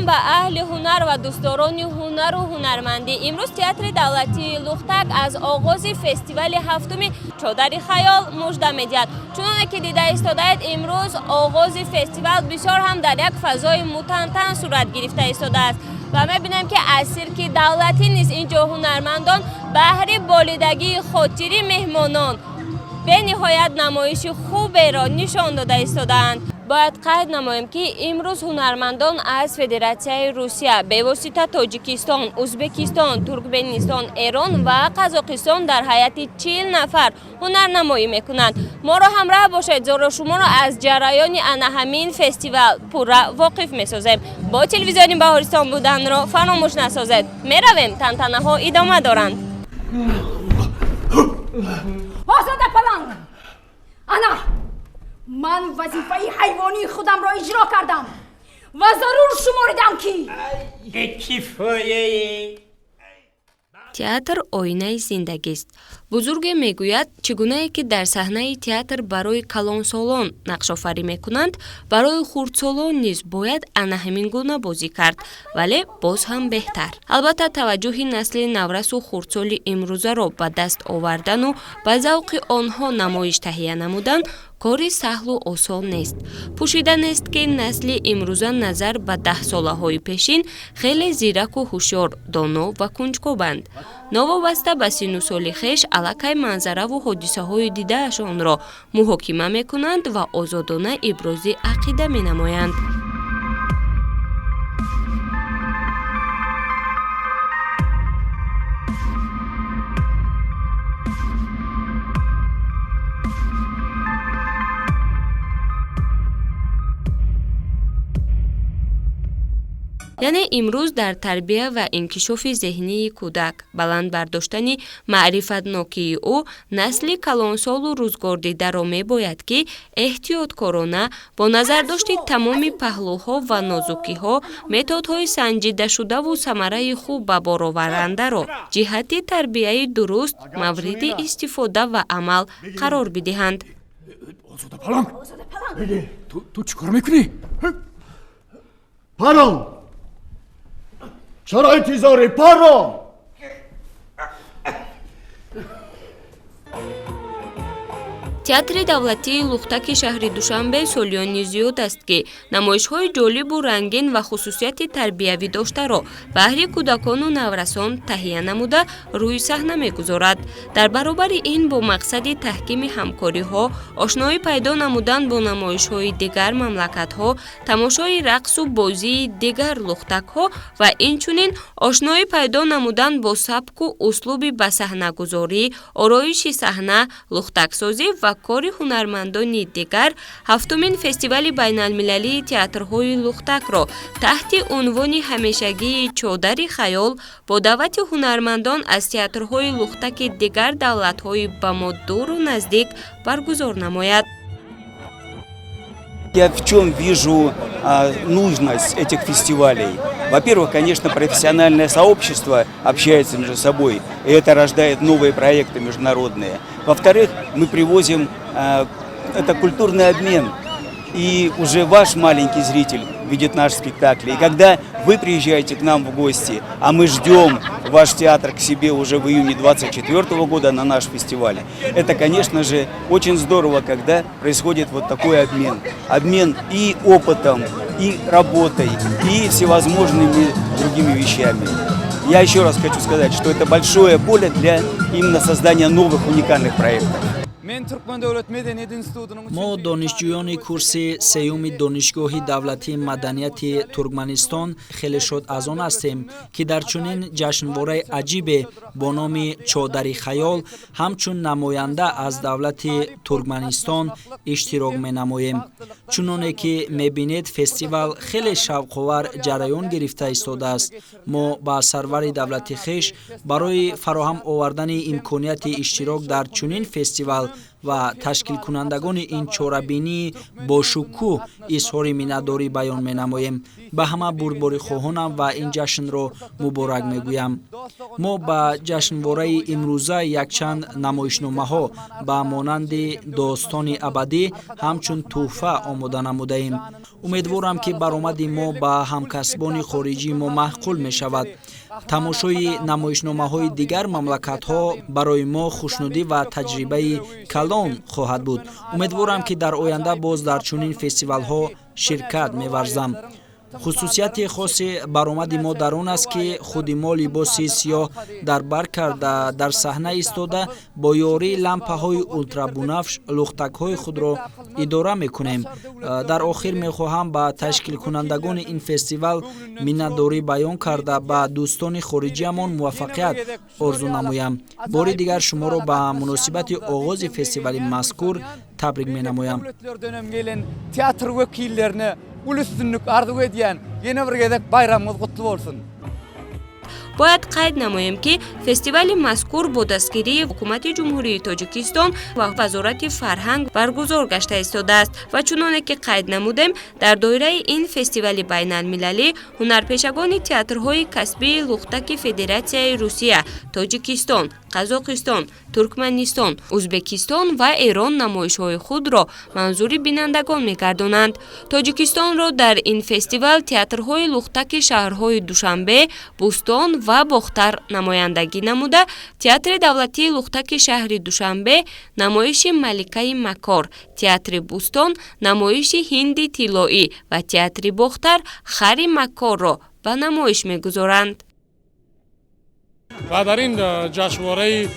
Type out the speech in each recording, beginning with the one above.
Ба аҳли ҳунар ва дӯстдорони ҳунару ҳунармандӣ. Имрӯз Театри давлатии Лухтак аз оғози фестивали ҳафтуми «Чодари хаёл» мужда медиҳад. Чуноне ки дида истодаед, имрӯз оғози фестивал бисёр ҳам дар як фазои мутантан сурат гирифта истодааст ва мебинем, ки аз сирки давлатӣ низ ин ҷо ҳунармандон баҳри болидагии хотири меҳмонон бениҳоят намоиши хуберо нишон дода истодаанд. Бояд қайд намоем, ки имрӯз ҳунармандон аз Федератсияи Русия, бевосита Тоҷикистон, Узбекистон, Туркменистон, Эрон ва Қазоқистон дар ҳайати 40 нафар ҳунарнамоӣ мекунанд. Моро ҳамроҳ бошед, зеро шуморо аз ҷараёни ана ҳамин фестивал пурра воқиф месозем. Бо телевизиони Баҳористон буданро фаромӯш насозед. Меравем, тантанаҳо идома доранд. Озода Паланг, ана ман вазифаи ҳайвонии худамро иҷро кардам ва зарур шуморидам, ки Кифояе. Театр оинаи зиндагист. Бузурге мегӯяд, чӣ гунае ки дар саҳнаи театр барои калонсолон нақшофарӣ мекунанд, барои хурдсолон низ бояд ана ҳамин гуна бозӣ кард, вале боз ҳам беҳтар. Албатта, таваҷҷӯҳи насли наврасу хурдсоли имрӯзаро ба даст овардану ба завқи онҳо намоиш таҳия намудан кори саҳлу осон нест. Пӯшида нест, ки насли имрӯза назар ба даҳсолаҳои пешин хеле зираку ҳушёр, доно ва кунҷкобанд. Новобаста ба синну соли хеш, аллакай манзараву ҳодисаҳои дидаашонро муҳокима мекунанд ва озодона ибрози ақида менамоянд. Яъне имрӯз дар тарбия ва инкишофи зеҳнии кӯдак, баланд бардоштани маърифатнокии ӯ насли калонсолу рӯзгордидаро мебояд, ки эҳтиёткорона, бо назардошти тамоми паҳлӯҳо ва нозукиҳо, методҳои санҷидашудаву самараи хуб ба бороварандаро ҷиҳати тарбияи дуруст мавриди истифода ва амал қарор бидиҳанд. Озода Паланг, ту чӣ кор мекунӣ? Парон! Чаро интизорӣ, парон? Театри давлатии Лухтаки шаҳри Душанбе солиёни зиёд аст, ки намоишҳои ҷолибу рангин ва хусусияти тарбиявӣ доштаро баҳри кӯдакону наврасон таҳия намуда, рӯи саҳна мегузорад. Дар баробари ин, бо мақсади таҳкими ҳамкориҳо, ошноӣ пайдо намудан бо намоишҳои дигар мамлакатҳо, тамошои рақсу бозии дигар лухтакҳо ва инчунин ошноӣ пайдо намудан бо сабку услуби ба саҳнагузорӣ, ороиши саҳна, лухтаксозӣ ва кори ҳунармандони дигар, ҳафтумин фестивали байналмилалии театрҳои лухтакро таҳти унвони ҳамешагии «Чодари хаёл» бо даъвати ҳунармандон аз театрҳои лухтаки дигар давлатҳои ба мо дуру наздик баргузор намояд. Я в чем вижу нужность этих фестивалей? Во-первых, конечно, профессиональное сообщество общается между собой, и это рождает новые проекты международные. Во-вторых, мы привозим, это культурный обмен, и уже ваш маленький зритель видит наш спектакль. И когда вы приезжаете к нам в гости, а мы ждем ваш театр к себе уже в июне 2024 года на наш фестиваль, это, конечно же, очень здорово, когда происходит вот такой обмен. Обмен и опытом, и работой, и всевозможными другими вещами. Я еще раз хочу сказать, что это большое поле для именно создания новых уникальных проектов. Мо, донишҷӯёни курси сеюми Донишгоҳи давлатии маданияти Туркманистон, хеле шод аз он ҳастем, ки дар чунин ҷашнвораи аҷибе бо номи «Чодари хаёл» ҳамчун намоянда аз давлати Туркманистон иштирок менамоем. Чуноне ки мебинед, фестивал хеле шавқовар ҷараён гирифта истодааст. Мо ба сарвари давлати хеш барои фароҳам овардани имконияти иштирок дар чунин фестивал Ва ташкилкунандагони ин чорабинии бошукӯҳ изҳори миннатдорӣ баён менамоем. Ба ҳама бурдборихоҳонам ва ин ҷашнро муборак мегӯям. Мо ба ҷашнвораи имрӯза якчанд намоишномаҳо ба монанди «Достони абадӣ» ҳамчун тӯҳфа омода намудаем. Умедворам, ки баромади мо ба ҳамкасбони хориҷии мо маъқул мешавад. Тамошои намоишномаҳои дигар мамлакатҳо барои мо хушнудӣ ва таҷрибаи калон хоҳад буд. Умедворам, ки дар оянда боз дар чунин фестивалҳо ширкат меварзам. Хусусияти хоси баромади мо дар он аст, ки худи мо либоси сиёҳ дар бар карда, дар саҳна истода, бо ёрии лампаҳои ултрабунафш лухтакҳои худро идора мекунем. Дар охир мехоҳам ба ташкилкунандагони ин фестивал миннатдорӣ баён карда, ба дӯстони хориҷиамон муваффақият орзу намоям. Бори дигар шуморо ба муносибати оғози фестивали мазкур табрик менамоям. Театр wekillerine uly üstünlik arzuw edýän. Ýene bir gezek baýramyňyz gutly bolsun. Бояд қайд намоем, ки фестивали мазкур бо дастгирии Ҳукумати Ҷумҳурии Тоҷикистон ва Вазорати фарҳанг баргузор гашта истодааст ва чуноне ки қайд намудем, дар доираи ин фестивали байналмилалӣ ҳунарпешагони театрҳои касбии лухтаки Федератсияи Русия, Тоҷикистон, Қазоқистон, Туркманистон, Ӯзбекистон ва Эрон намоишҳои худро манзури бинандагон мегардонанд. Тоҷикистонро дар ин фестивал театрҳои лухтаки шаҳрҳои Душанбе, Бӯстон ва Бохтар намояндагӣ намуда, Театри давлатии лухтаки шаҳри Душанбе намоиши «Маликаи макор», Театри Бӯстон намоиши «Ҳинди тиллоӣ» ва Театри Бохтар «Хари макорро» ба намоиш мегузоранд. Ва дар ин ҷашнвораи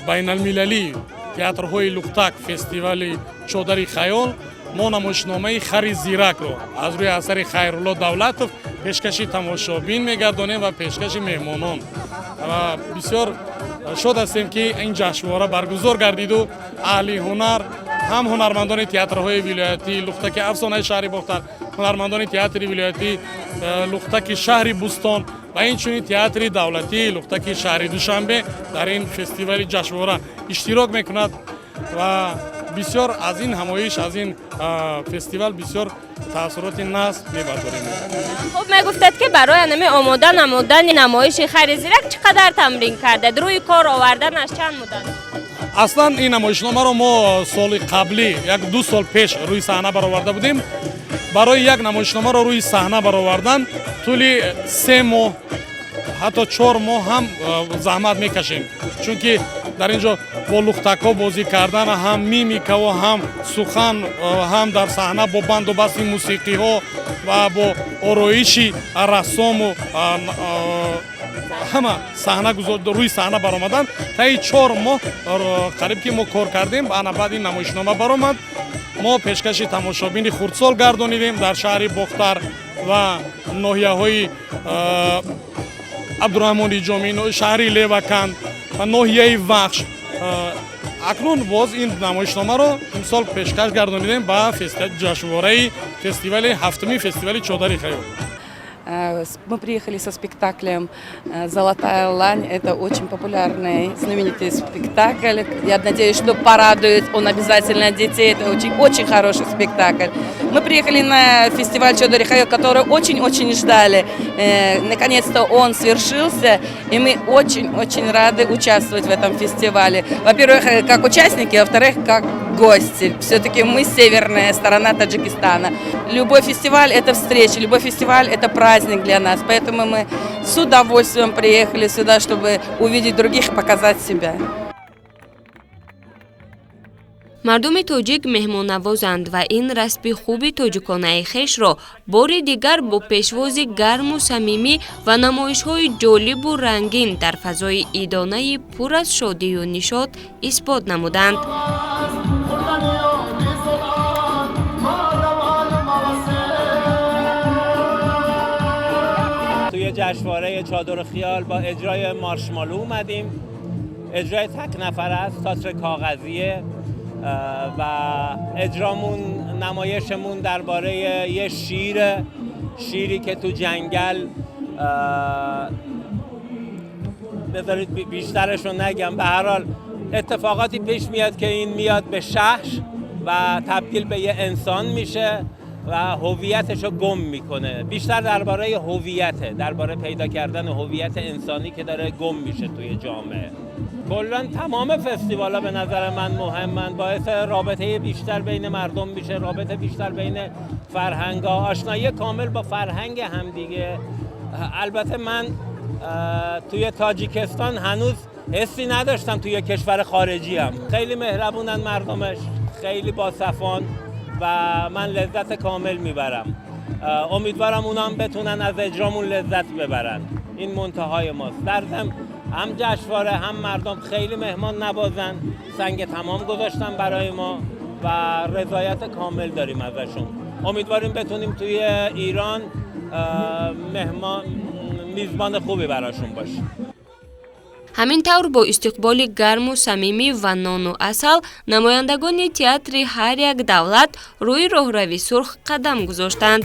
байналмилалии театрҳои лухтак, фестивали «Чодари хаёл», мо намоишномаи «Хари зиракро» аз рӯи асари Хайрулло Давлатов пешкаши тамошобин мегардонем ва пешкаши меҳмонон. Ва бисёр шод ҳастем, ки ин ҷашнвора баргузор гардиду аҳли ҳунар, ҳам ҳунармандони театрҳои вилоятии лухтаки афсонаи шаҳри Бохтар, ҳунармандони театри вилоятии лухтаки шаҳри Бӯстон ва инчунин Театри давлатии лухтаки шаҳри Душанбе дар ин фестивали ҷашнвора иштирок мекунад ва бисёр аз ин ҳамоиш, аз ин фестивал бисёр таассуроти нағз мебардорем. Хуб, мегуфтед, ки барои анами омода намудани намоиши «Хари зирак» чӣ қадар тамрин кардед, рӯи кор оварданаш чанд муддат? Аслан ин намоишномаро мо соли қаблӣ, як ду сол пеш, рӯи саҳна бароварда будем. Барои як намоишномаро рӯи саҳна баровардан тӯли 3 моҳ, ҳатто 4 моҳ ҳам заҳмат мекашем, чунки дар ин ҷо бо лухтакҳо бозӣ кардан, ҳам мимикао, ҳам сухан, ҳам дар саҳна бо банду басти мусиқиҳо ва бо ороиши рассому ҳама саҳна, рӯи саҳна баромадан, таи 4 моҳ қариб ки мо кор кардем. Ана баъд ин намоишнома баромад, мо пешкаши тамошобини хурдсол гардонидем дар шаҳри Бохтар ва ноҳияҳои Абдураҳмони Ҷомӣ, шаҳри Леваканд ва ноҳияи Вахш. Акнун боз ин намоишномаро имсол пешкаш гардонидем ба ҷашнвораи фестивали ҳафтуми фестивали «Чодари хаёл». Мы приехали со спектаклем «Золотая лань». Это очень популярный, знаменитый спектакль. Я надеюсь, что порадует он обязательно детей. Это очень, очень хороший спектакль. Мы приехали на фестиваль «Чодори Хаёл», который очень-очень ждали. Наконец-то он свершился, и мы очень-очень рады участвовать в этом фестивале. Во-первых, как участники, во-вторых, как гости. Все-таки мы северная сторона Таджикистана. Любой фестиваль – это встреча, любой фестиваль – это праздник для нас. Поэтому мы с удовольствием приехали сюда, чтобы увидеть других и показать себя. Мардуми тоҷик меҳмоннавозанд ва ин расми хуби тоҷиконаи хешро бори дигар бо пешвози гарму самимӣ ва намоишҳои ҷолибу рангин дар фазои идонаи пур аз шодию нишот исбот намуданд. توی جشنواره چادر خیال با اجرای مارشمالو اومدیم. اجرای تک نفره است، تئاتر کاغذیه و اجرامون، نمایشمون درباره یه شیر، شیری که تو جنگل، بذارید بیشترش رو نگم، به هر حال اتفاقاتی پیش میاد که این میاد به شهر و تبدیل به یه انسان میشه و هویتش رو گم میکنه. بیشتر درباره هویته، درباره پیدا کردن هویت انسانی که داره گم میشه توی جامعه. کلا تمام فستیوال‌ها به نظر من مهمن، باعث رابطه بیشتر بین مردم میشه، رابطه بیشتر بین فرهنگ‌ها، آشنایی کامل با فرهنگ همدیگه. البته من توی تاجیکستان هنوز حسی نداشتم توی کشور خارجی هم. خیلی مهربونن مردمش، خیلی باصفان و من لذت کامل میبرم. امیدوارم اونا هم بتونن از اجرامون لذت ببرن. این منتهای ماست. در ضمن هم جشنواره هم مردم خیلی مهمان نوازن، سنگ تمام گذاشتن برای ما و رضایت کامل داریم ازشون. امیدواریم بتونیم توی ایران مهمان میزبان خوبی براشون باشیم. Ҳамин тавр бо истиқболи гарму самимӣ ва нону асал намояндагони театри ҳар як давлат рӯи роҳрави сурх қадам гузоштанд.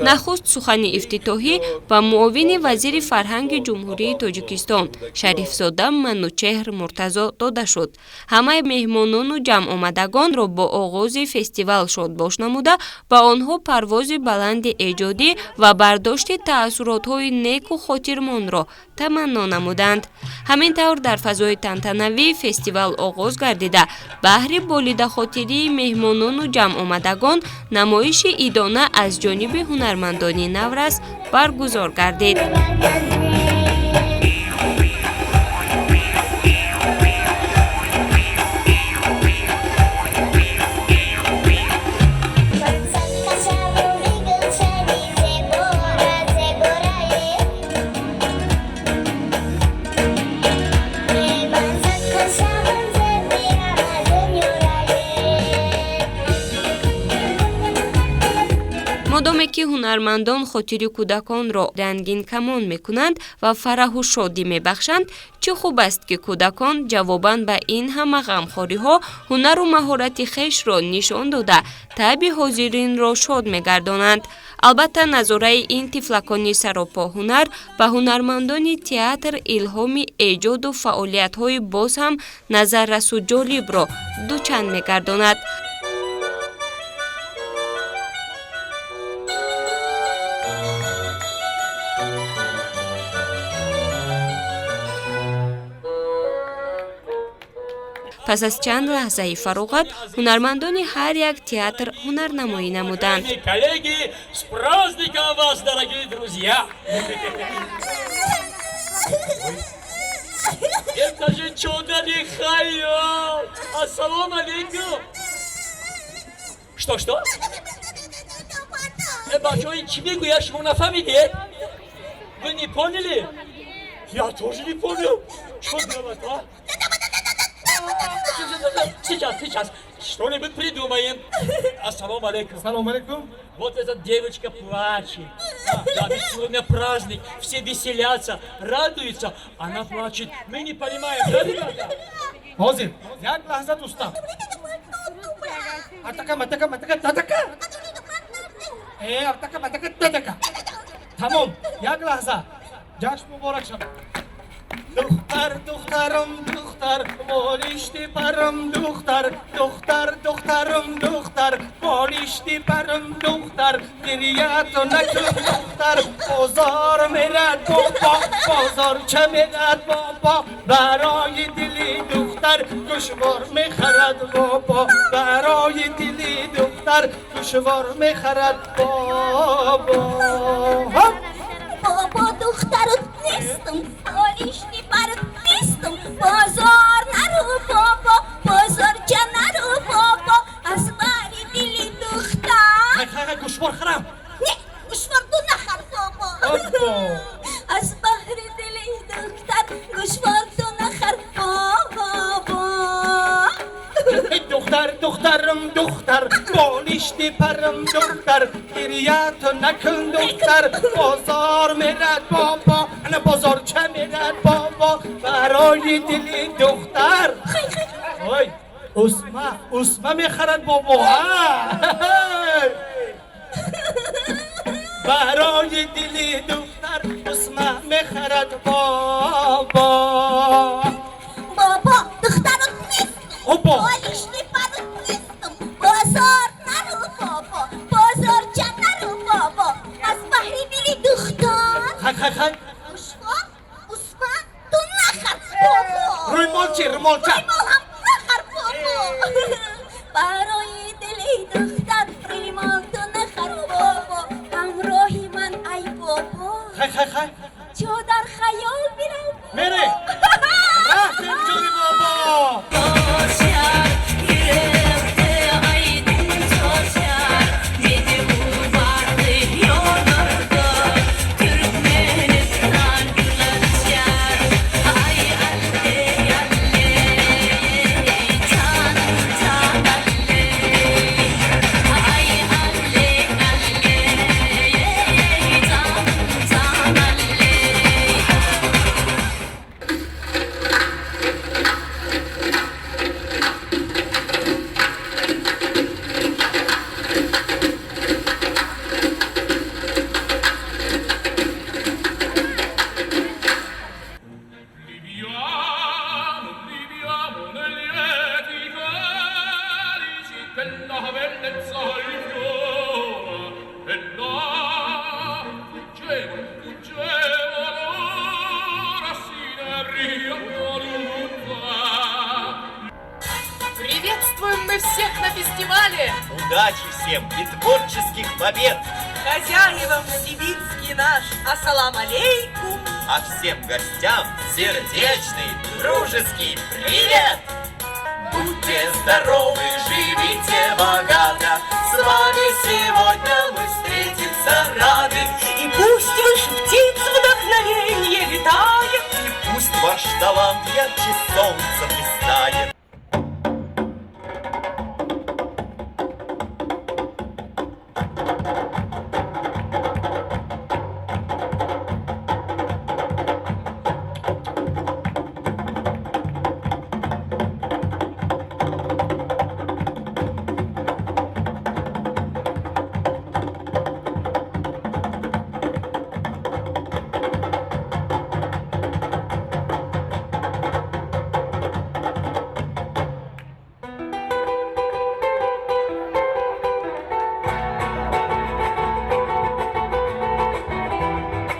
Нахуст сухани ифтитоҳӣ ба муовини вазири фарҳанги Ҷумҳурии Тоҷикистон Шарифзода Манучеҳр Муртазо дода шуд. Ҳамаи меҳмонону ҷамъомадагонро бо оғози фестивал шодбош намуда, ба онҳо парвози баланди эҷодӣ ва бардошти таассуротҳои неку хотирмонро таманно намуданд. Ҳамин тавр дар фазои тантанавӣ фестивал оғоз гардида, баҳри болидахотирии меҳмонону ҷамъомадагон намоиши идона аз ҷониби ҳунармандони наврас баргузор гардид. Модоме ки ҳунармандон хотири кӯдаконро рангинкамон мекунанд ва фараҳу шодӣ мебахшанд, чӣ хуб аст, ки кӯдакон ҷавобан ба ин ҳама ғамхориҳо ҳунару маҳорати хешро нишон дода, таъби ҳозиринро шод мегардонанд. Албатта, назораи ин тифлакони саропоҳунар ба ҳунармандони театр илҳоми эҷоду фаъолиятҳои боз ҳам назаррасу ҷолибро дучанд мегардонад. Пас аз чанд лаҳзаи фароғат ҳунармандони ҳар як театр ҳунарнамоӣ намуданд. Коллеги, с праздником вас, дорогие друзья! Это же чудо-ли хайо! Ассалому алейкум! Что-что? Бачаҳои чӣ мегӯяд, шумо нафаҳмидед? Вы не поняли? Я тоже не понял. Что делать, а? Сейчас, сейчас, что-нибудь придумаем. Ассалому алейкум. Салом алейкум. Вот эта девочка плачет. Да, ведь сегодня праздник, все веселятся, радуются. Она плачет. Мы не понимаем, да, ребята? Ҳозир, як лаҳза, дӯстам. Атака, матака, матака, татака. Атака, матака, татака. Тамом, як лаҳза. Ҷашн муборак шавад. Духтар, духтарам, духтар, болишти парам, духтар, духтар, духтарам, духтар, болишти парам, духтар, гирьято накун, духтар, бозор мерад бобо, бозорча мерад бобо, барои дили духтар гӯшвор мехарад бобо, барои дили духтар гӯшвор мехарад бобо. Бобо, духтарут нестам, болишти парут нестам, бозор нару бобо, бозорча нару бобо, аз бари дили духтар. Хай, хай, гӯшвор харам. Не, гӯшвор ду нахар бобо. بابا. Аз баҳри дили духтар гӯшвор ту нахар бобо. Духтар, духтарам, духтар, болишти парам, духтар, гирия ту накун, духтар. Бозор мерад бобо, ана бозорча мерад бобо, барои дили духтар. Ой, усма, усма мехарад бобо, барои дили духтар усма мехарад бобо. Бобо, духтарат нестам. Опа. Болишти парат нестам. Бозор нару бобо, бозорча нару бобо. Аз баҳри дили духтар. Хай, хай, хай. Гӯшвор, усма ту нахар бобо. Рӯймол чи, рӯмолча? Рӯймол ҳам нахар бобо. Барои дили духтар рӯймол ту нахар бобо. Ҳамроҳи ман ай бобо. Хай, хай, хай. Чодар хаёл бирав. Мере. Рафтем, ҷони бобо. Viviamo nei lieti calici della bellezza rifiora e là fuggevole, fuggevole ora si ne voluta. Приветствуем мы всех на фестивале! Удачи всем и творческих побед! Хозяевам Сибирский наш ассалам алейкум! А всем гостям сердечный, дружеский привет! Будьте здоровы, живите богато, с вами сегодня мы встретиться рады. И пусть выше птиц вдохновенье летает, и пусть ваш талант ярче солнца блистает.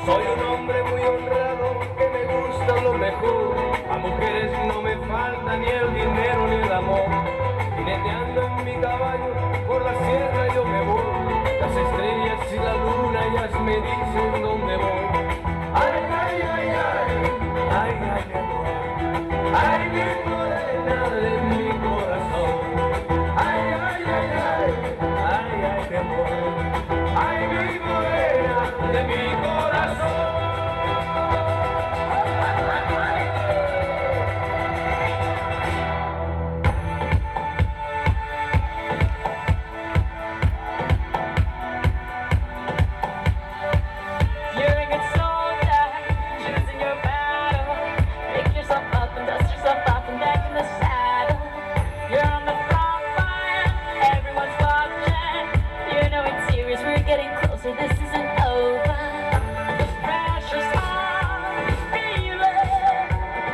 Soy un hombre muy honrado que me gusta lo mejor. A mujeres no me falta ni el dinero ni el amor. Jineteando en mi caballo por la sierra yo me voy. Las estrellas y la luna ellas me dicen dónde voy. Ay, ay, ay, ay, ay, ay, amor. Ay, mi morena de mi corazón. Ay, ay, ay, ay, ay, ay, de amor. Ay, mi morena de mi corazón. You're a good soldier, choosing your battle. Pick yourself up and dust yourself off and back in the saddle. You're on the front line, everyone's watching. You know it's serious, we're getting closer, this isn't over. The pressure's on, feel it.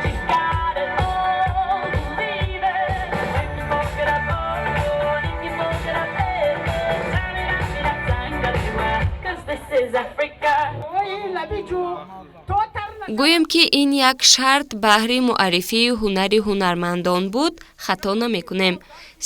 You got it all, believe it. If you fuck it up, oh, and if you fuck it up, eh, eh. Turn it up, it up, time, gotta do it. 'Cause this is Africa. Гӯем, ки ин як шарт баҳри муаррифии ҳунари ҳунармандон буд, хато намекунем.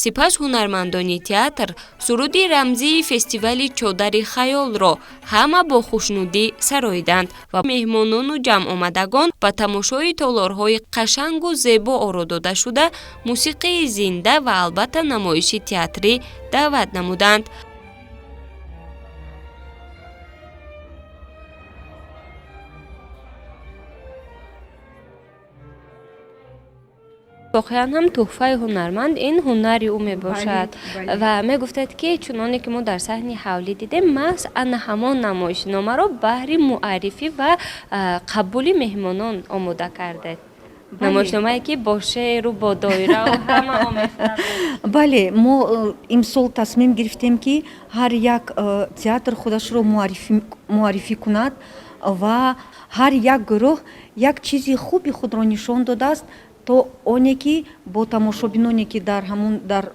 Сипас ҳунармандони театр суруди рамзии фестивали Чодари хаёлро ҳама бо хушнудӣ сароиданд ва меҳмонону ҷамъомадагон ба тамошои толорҳои қашангу зебо оро додашуда, мусиқии зинда ва албатта намоиши театрӣ даъват намуданд. Воқеан ҳам тӯҳфаи ҳунарманд ин ҳунари ӯ мебошад. Ва мегуфтед, ки чуноне ки мо дар саҳни ҳавлӣ дидем, маҳз ана ҳамон намоишномаро баҳри муаррифӣ ва қабули меҳмонон омода кардед, намоишномае ки бо шеъру бо доирау ҳама омехта. Бале, мо имсол тасмим гирифтем, ки ҳар як театр худашро муаррифӣ кунад ва ҳар як гурӯҳ як чизи хуби худро нишон додааст, то оне ки бо тамошобиноне, ки дар ҳамун дар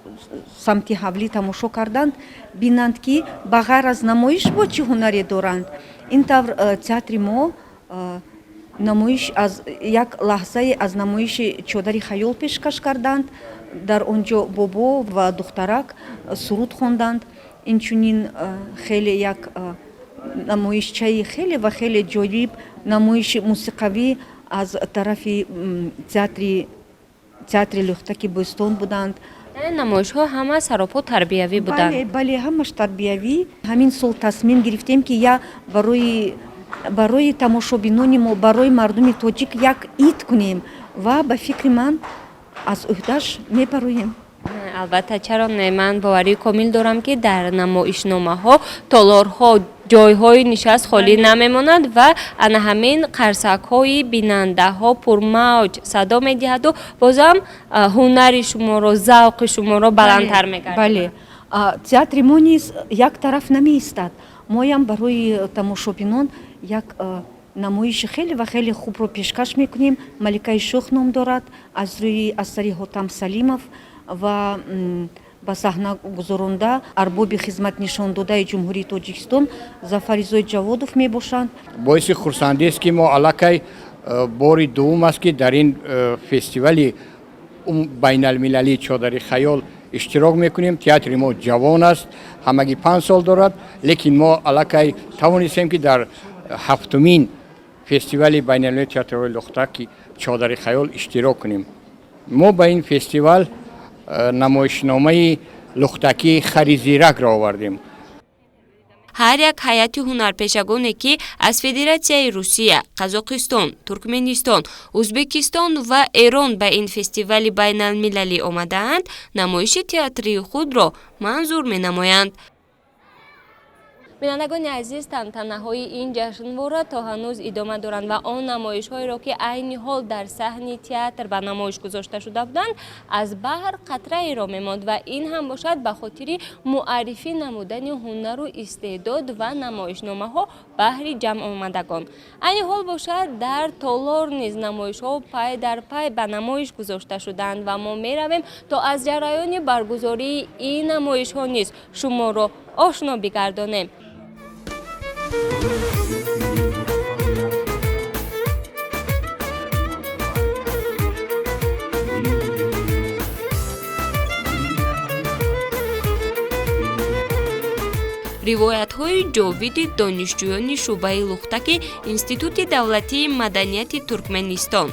самти ҳавлӣ тамошо карданд, бинанд, ки ба ғайр аз намоиш бо чӣ ҳунаре доранд. Ин тавр театри мо намоиш аз як лаҳзае аз намоиши «Чодари хаёл» пешкаш карданд. Дар он ҷо бобо ва духтарак суруд хонданд. Инчунин хеле як намоишчаи хеле ва хеле ҷолиб, намоиши мусиқавӣ аз тарафи театри Лӯхтаки Бӯстон буданд. Яъне намоишҳо ҳама саропо тарбиявӣ буданд. Бале, бале, ҳамаш тарбиявӣ. Ҳамин сол тасмим гирифтем, ки я барои тамошобинони мо, барои мардуми тоҷик як ид кунем ва ба фикри ман, аз ӯҳдаш мебароем. Албатта, чаро не? Ман боварии комил дорам, ки дар намоишномаҳо толорҳо, ҷойҳои нишаст холӣ намемонад ва ана ҳамин қарсакҳои бинандаҳо пурмавҷ садо медиҳаду бозам ҳунари шуморо, завқи шуморо баландтар мегардад. Бале, театри мо низ як тараф намеистад. Моям барои тамошобинон як намоиши хеле ва хеле хубро пешкаш мекунем. «Маликаи шӯх» ном дорад, аз рӯи асари Ҳотам Салимов ва ба саҳна гузоронда арбоби хизматнишондодаи Ҷумҳурии Тоҷикистон Зафаризои Ҷаводов мебошанд. Боиси хурсандиест, ки мо аллакай бори дуввум аст, ки дар ин фестивали байналмилалии «Чодари хаёл» иштирок мекунем. Театри мо ҷавон аст, ҳамагӣ 5 сол дорад, лекин мо аллакай тавонистем, ки дар ҳафтумин фестивали байналмилалии театрҳои Лухтаки «Чодари хаёл» иштирок кунем. Мо ба ин фестивал намоишномаи лухтакии «Хари зиракро» овардем. Ҳар як ҳайати ҳунарпешагоне, ки аз Федератсияи Русия, Қазоқистон, Туркменистон, Ӯзбекистон ва Эрон ба ин фестивали байналмилалӣ омадаанд, намоиши театрии худро манзур менамоянд. Бинандагони азиз, тантанаҳои ин ҷашнвора то ҳанӯз идома доранд ва он намоишҳоеро, ки айни ҳол дар саҳни театр ба намоиш гузошта шуда буданд, аз баҳр қатраеро мемонд ва ин ҳам бошад ба хотири муаррифӣ намудани ҳунару истеъдод ва намоишномаҳо баҳри ҷамъомадагон. Айни ҳол бошад, дар толор низ намоишҳо пай дар пай ба намоиш гузошта шудаанд ва мо меравем, то аз ҷараёни баргузории ин намоишҳо низ шуморо ошно бигардонем. Ривоятҳои ҷовиди донишҷӯёни шӯъбаи лухтаки Институти давлатии маданияти Туркменистон.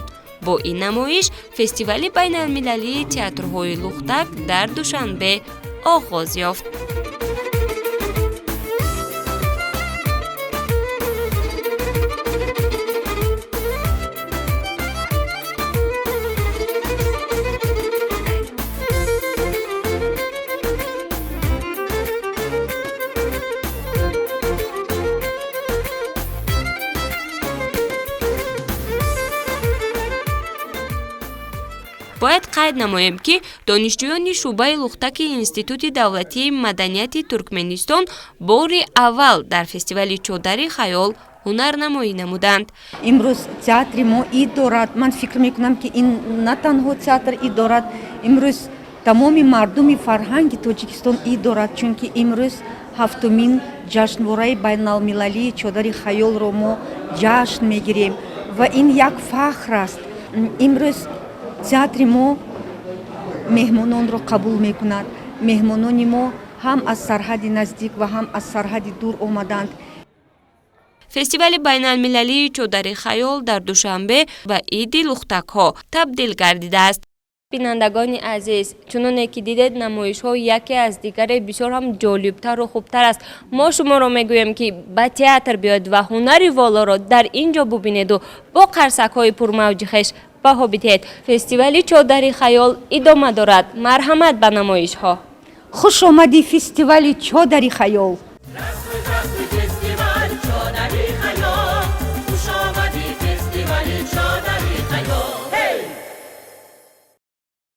Бо ин намоиш фестивали байналмилалии театрҳои лухтак дар Душанбе оғоз ёфт. Бояд қайд намоем, ки донишҷӯёни шӯъбаи лухтаки Институти давлатии маданияти Туркменистон бори аввал дар фестивали «Чодари хаёл» ҳунарнамоӣ намуданд. Имрӯз театри мо ид дорад. Ман фикр мекунам, ки ин на танҳо театр ид дорад, имрӯз тамоми мардуми фарҳанги Тоҷикистон ид дорад, чунки имрӯз ҳафтумин ҷашнвораи байналмилалии «Чодари хаёлро» мо ҷашн мегирем ва ин як фахр аст. Имрӯз театри мо меҳмононро қабул мекунад. Меҳмонони мо ҳам аз сарҳади наздик ва ҳам аз сарҳади дур омаданд. Фестивали байналмилалии «Чодари хаёл» дар Душанбе ба иди лухтакҳо табдил гардидааст. Бинандагони азиз, чуноне ки дидед, намоишҳо яке аз дигаре бисёр ҳам ҷолибтару хубтар аст. Мо шуморо мегӯем, ки ба театр биёед ва ҳунари волоро дар ин ҷо бубинеду бо қарсакҳои пурмавҷи хеш Баҳо бидиҳед. Фестивали Чодари хаёл идома дорад. Марҳамат ба намоишҳо. Хуш омадӣ, фестивали Чодари хаёл.